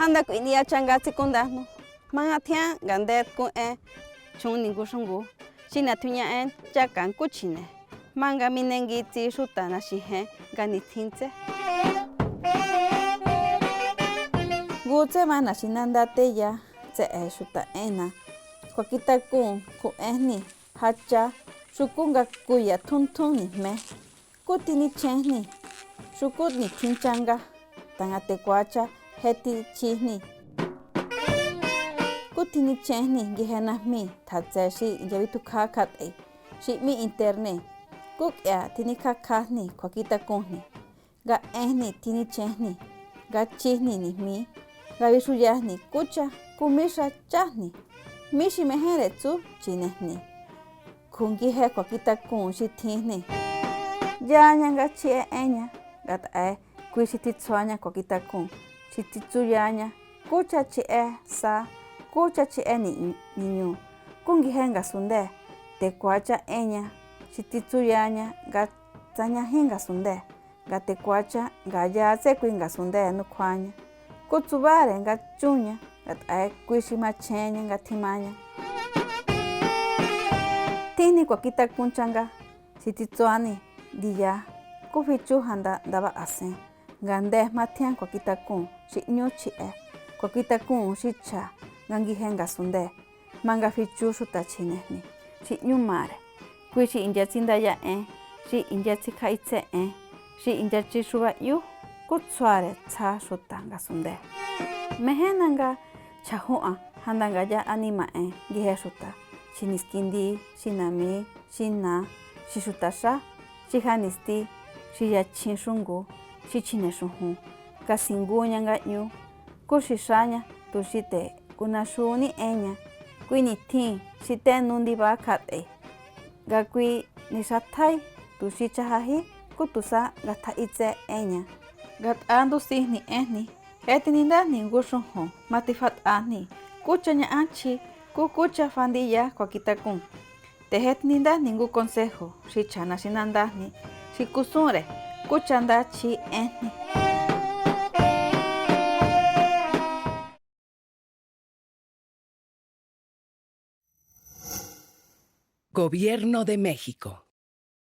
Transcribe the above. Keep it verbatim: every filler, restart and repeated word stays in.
Nda k'ui ni'ya changa ts'ínkúndajnu, má nga tjíán nga̱nde tkun en chjun ni̱nkuxungu̱u xi n'e̱tjuña'en chaka̱ nkú chji̱ne̱, má nga minengi tsi xu̱ta̱ na̱xi̱je̱n nga ni̱stjin nts'é. Nku tsé ma na̱xi̱nanda teya tse'e̱ xu̱ta̱ énna̱. Kju̱a̱nkjintak'uu̱n kju̱'en jniu̱ ja cha xukú nga kuya̱ tjún tjún ni̱jme. Nkú tjinichjen jniu̱ xukú ni̱stjin changa, ta̱ nga̱ te̱ ku̱a̱cha je tichji jniu̱. Nkú tjinichjen jniu̱ ngije najmiu̱ tja̱tse̱ xi i̱ncha bitjukjahá kjat'a̱i̱ xi 'mí Internet. Nkú k'a̱ tjinikjakja jniu̱ kju̱a̱nkjintak'un jniu̱, nga en jniu̱ tjinichjen jniu̱, nga chji jniu̱ ni̱jmi̱í, nga bixuya jniu̱ nkúcha nku mí xa chá jniu̱. Mí xi mejénre tsú chji̱ne̱ jniu̱. Kju̱nki je kju̱a̱nkjintak'uu̱n xi tjin jniu̱. Yaña nga chji e'énña, nga̱t'a̱ kui xi titsjuaña kju̱a̱nkjintak'uu̱n xi tsitsuyaña. Nkúcha chji e sa, nkúcha chji e ni̱ñu̱, nkú ngije nga̱su̱ntee̱, te̱ ku̱a̱cha'enña xi titsúyaña nga tsañajín nga̱su̱ntee̱, nga te̱ ku̱a̱cha nga̱yaha ts'é kui nga̱su̱ntee̱ nukjuaña. Nkú tsubáha̱ ra̱ nga chúnña, nga̱t'a̱ kui xi machjénña nga tjín maña. Tjín ni kju̱a̱nkjintak'un changa xi tsitsuhá ni̱ ndiya, nkú fichú janda ndaba a̱se̱n. Nga̱nde má tjíán kju̱a̱nkjintak'uu̱n xi 'ñú chji'e, kju̱a̱nkjintak'uu̱n xi chja̱ nga ngije nga̱su̱ntee̱, ma nga fichu xu̱ta̱ chji̱ne̱ jni̱ xi 'ñú maha̱ ra̱. Kui xi i̱ncha ts'inndaya en, xi i̱ncha ts'inkj'aitse en, xi i̱ncha tsixuba 'yú, nkú tsjuaha̱ ra̱ tsja xu̱ta̱ nga̱su̱ntee̱. Mejénna nga chja̱jun an janda nga̱ya ani̱ma̱ en ngije xu̱ta̱ xi ni̱skindihi, xi na̱mihi, xi na̱á, xi xu̱ta̱ xá, xi ja ni̱sti, xi yachjin xúngu̱u, xi chji̱ne̱ xu̱ju̱n, kasinkuña nga 'ñu, nkú xi xáña, tu̱ xi te̱ kunaxuhú ní énña. Kui ni̱tjii̱n xi té nu ndibahá kjat'a̱i̱, nga kui ni̱xatjáí, tu̱ xi chajají nkú tu̱ sa nga tja'yútse énña. Nga̱t'a ntusijni̱ énjni, je tinindá jni̱ nku xuju̱n ma tifat'a jni̱, nkúcha ña'á chji, nkú kúcha fandiyá kju̱a̱nkjintak'uu̱n. Te̱ je tinindá jni̱ nku konsejo̱ xi chja̱ na̱xi̱nandahani xi kusúnra̱ nkúcha nda chji énjni. Gobierno de México.